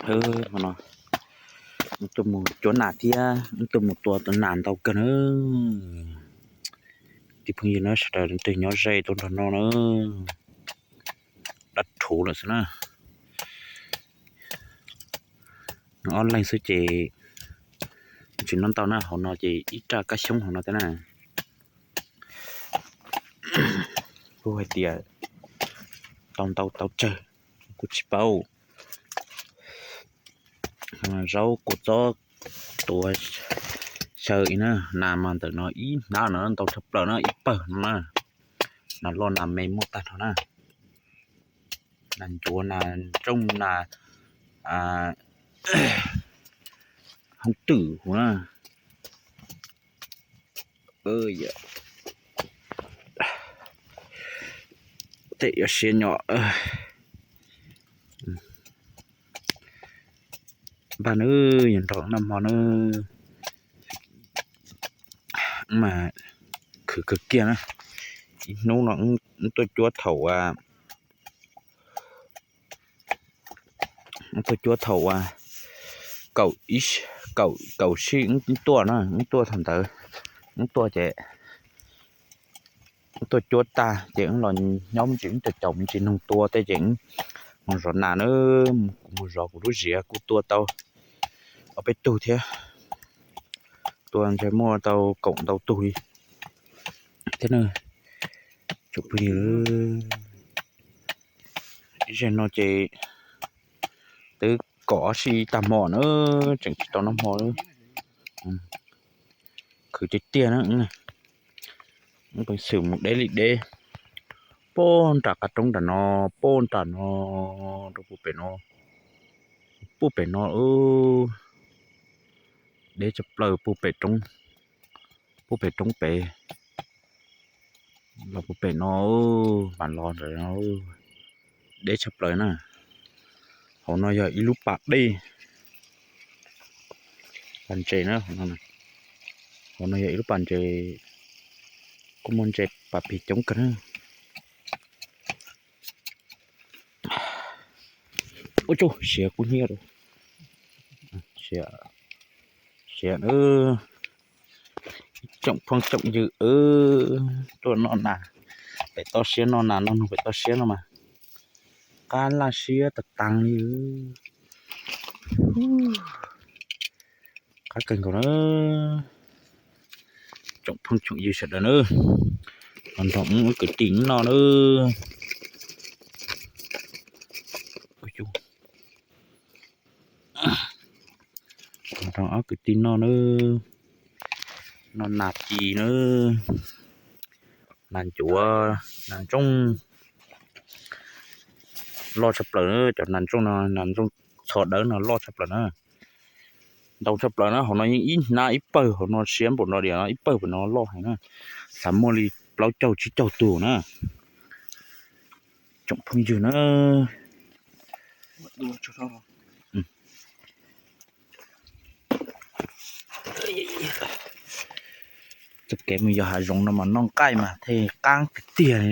Hmo no wb tuaj mus cuab nas thiab wb tuaj mus tua tus nas ntau kawg na. Tij phooj ywg na, sawv daws leej twg nyob ze tuaj nrog noj na. Dab rhuv lawm xwb na. Ob leeg xwb ces tsis noj ntau na, hauv no ces ib raj kab xyoob hauv no thiab na. Kuj hais tias tau ntau tau tsawg kuj tsis paub. Zaub kua txob tuav xyaw ib na, nas mas ntawm no ib hnab no ntau tshaj plaws na, ib pawg no na. Nas loj nas me muaj tag nrho na. Nas ncuav nas ntsooj nas hoob twm huv na. Tej yuav siav nyom. Npaj nawb, yuav nrog noj hmo nawb. Mas khwv kawg kiag na. Ib hnub no wb tuaj cuab thaum, wb tuaj cuab thaum kaum, kaum sij wb tuaj na, wb tuaj thaum ntawd, wb tuaj ces wb tuaj cuab tag ces wb los nyob me ntsis, wb caum caum me ntsis noog tua tej ces wb mus zov nas na. Kuv mus zov kuv lub ziav kuj tua tau ob peb tug thiab, tua ntshe muaj tau kaum ntau tug li thiab na. Tsoom phooj ywg, ib zaug no ces twb kaum ob sij tag hmo na, tseem tsis tau noj hmo. Khwv tiag tiag na. Wb peev xwm mus deb li deb, puag nram qab roob nram no, puag nram no rau puag pem no, puag pem no, deb tshaj plaws puag pem roob, puag pem roob pem los puag pem no, mam los ntawm no, deb tshaj plaws na. Hauv no yog ib lub pas dej, pas ntses na. Hauv no yog ib lub pas ntses, kuj muaj ntses pas pig coob kawg na. Ua tsuj, siav kub hnyiab rau, siav na. Tsoom phooj tsoom ywg, tuaj noj nas pem toj siab, noj nas noj noog pem toj siab no mas qab laj siab tas taag li. Qab kawg nkaus na. Tsoom phooj tsoom ywg sawv daws na, los nrog wb kwv tij noj na. Nrog ob kwv tij noj na, noj nas ci na, nas ncuav, nas ntsooj. Loj tshaj plaws na, cov nas ntsooj no, nas ntsooj txho dawb no loj tshaj plaws na. Ntau tshaj plaws na, hauv no yeej ib hnab ib pawg, hauv no siab npaum no diam, ib pawg pem no loj heev na. Xav muaj li plaub caug tsib caug tug na. Tsoom phooj ywg na, txoj kev mus yos hav zoov no mas noj nqaij mas thiaj qab tiag tiag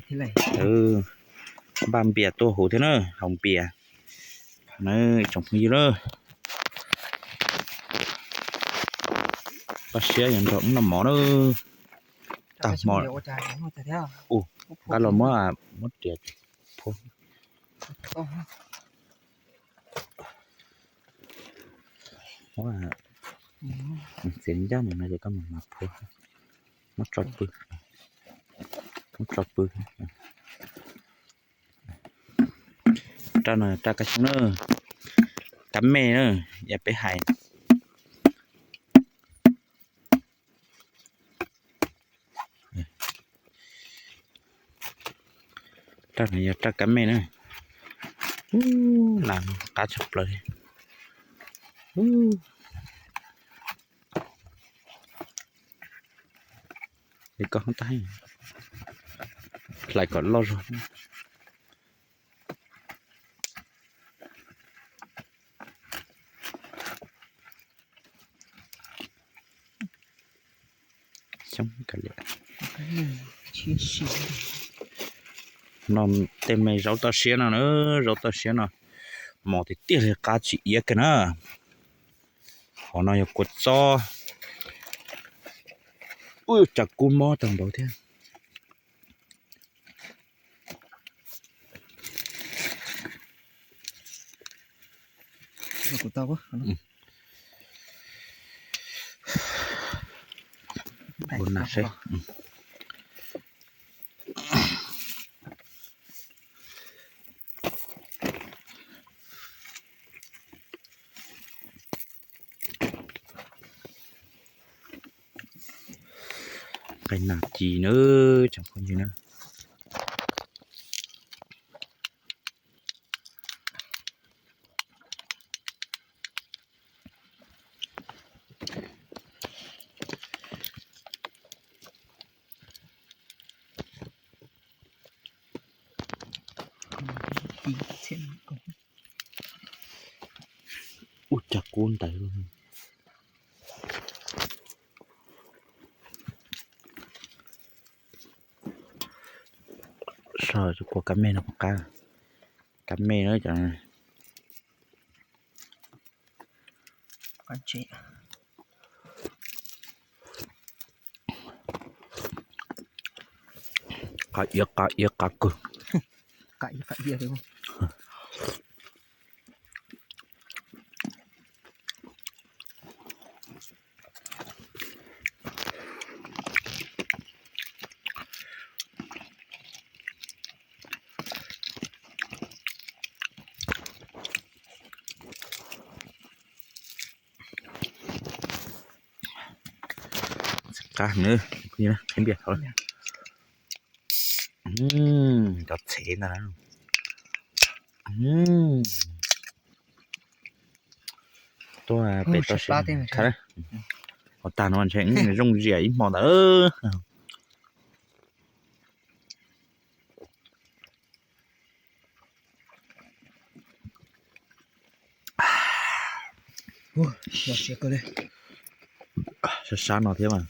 li na. Npaj npias tuaj huv thiab na, haus npias. Tsoom phooj ywg na, koj siab yog nrog wb noj mov na. Tag hmo, nqa los muab, muab riam phua. Txiav ncaj mus no ces koj mam phua. Muab tso pw, muab tso pw. Raj no raj kab xyoob na, kab mej na, yog peb hais. Raj no yog raj kab mej na. Nas qab tshaj plaws li. Es koj hoob tab, hlais kom loj zog. Xyoob kav liam. Thiab si. No tej me zaub toj siab no na, zaub toj siab no mos tiag tiag li, qab tsis iab kiag na. Qhov no yog kua txob. Ub, cas kub mob tag npaum thiab. Ua na seb. Nqaij nas ci na, tsoom phooj ywg na. Ub, cas kub ntawd. Sau kuv kab me no puas qab? Kab me na cov. Qab iab, qab iab qab kawg. Qab na, qhib npias hauv. Cov txhev ntag. Tuaj pem toj siab khab. Hauv tag no ntshe zoo zias ib hmo ntawd. Sab sab no thiab mas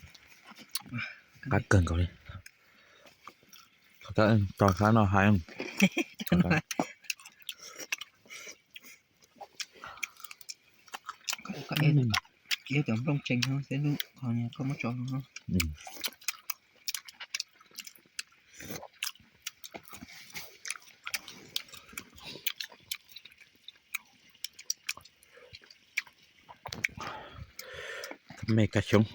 qab kawg nkaus li. Tso sab no hais. Cov nplooj tsees no xwb, lub qhov koj muab tso no. Me kab xyoob.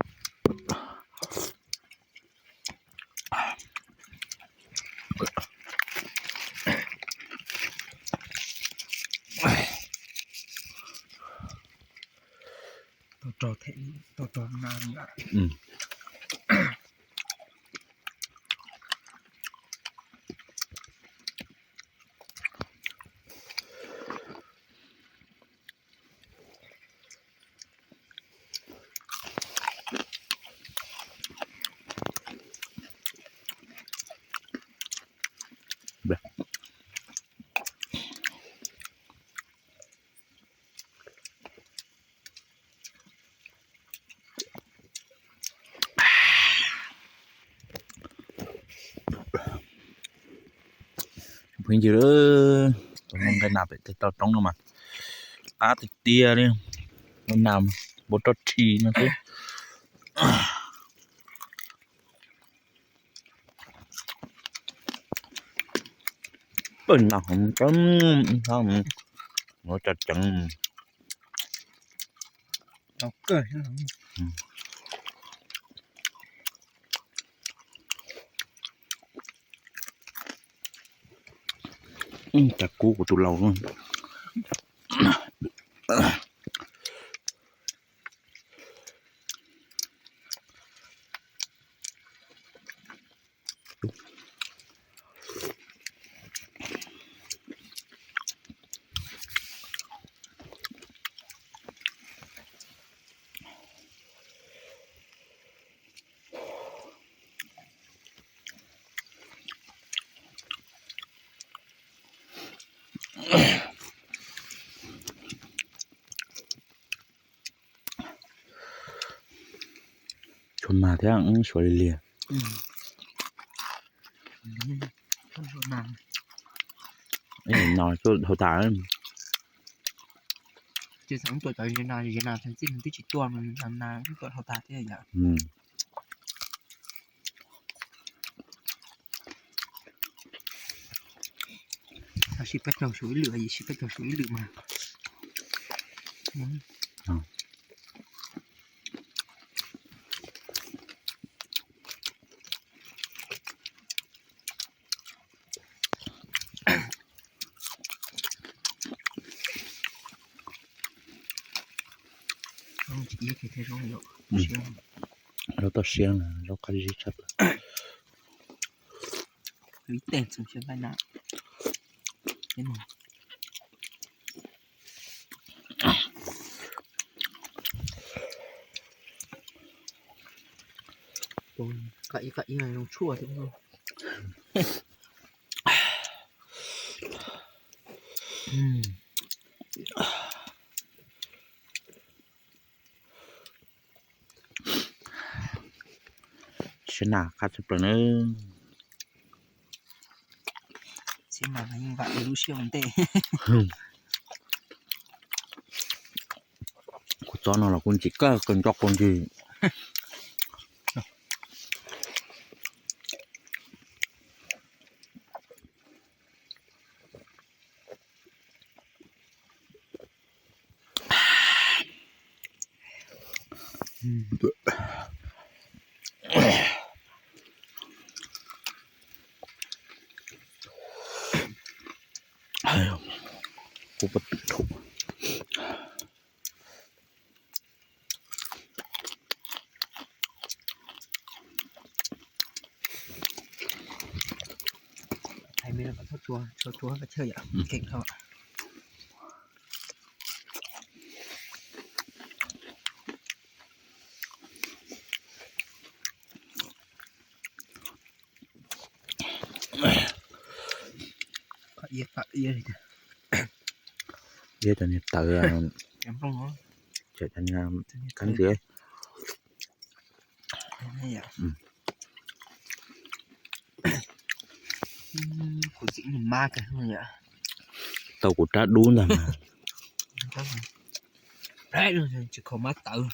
Phooj ywg, tus no nqaij nas pem tej toj roob no mas qab tiag tiag li. Nqaij nas npua roj rhi no xwb. Peb nas hov, ua tsa ceev. Cas kub kuv tus laus. Tshuav mag thiab, suav li liag. No tuaj dhau tas. Ces txawm tuaj cov zes nas, zes nas txij nws twb tsis tuaj, nas tuaj dhau tas thiab yom. Sib peb caug saum ib lwm, yim sib peb caug saum ib lwm mas. Zaub toj siab, zaub qab zib tshaj plaws. Siab nas qab tshaj plaws nawb. Siab nas yeej vam lub siab ua ntej. Kuv txob no los kuv ntsim kawg, kawg nco kawg ntsis. Yog cov niag tawv, cov niag kab ntxwg. Tau kuv rab dub ntag mas. Tsis kho mab tawv.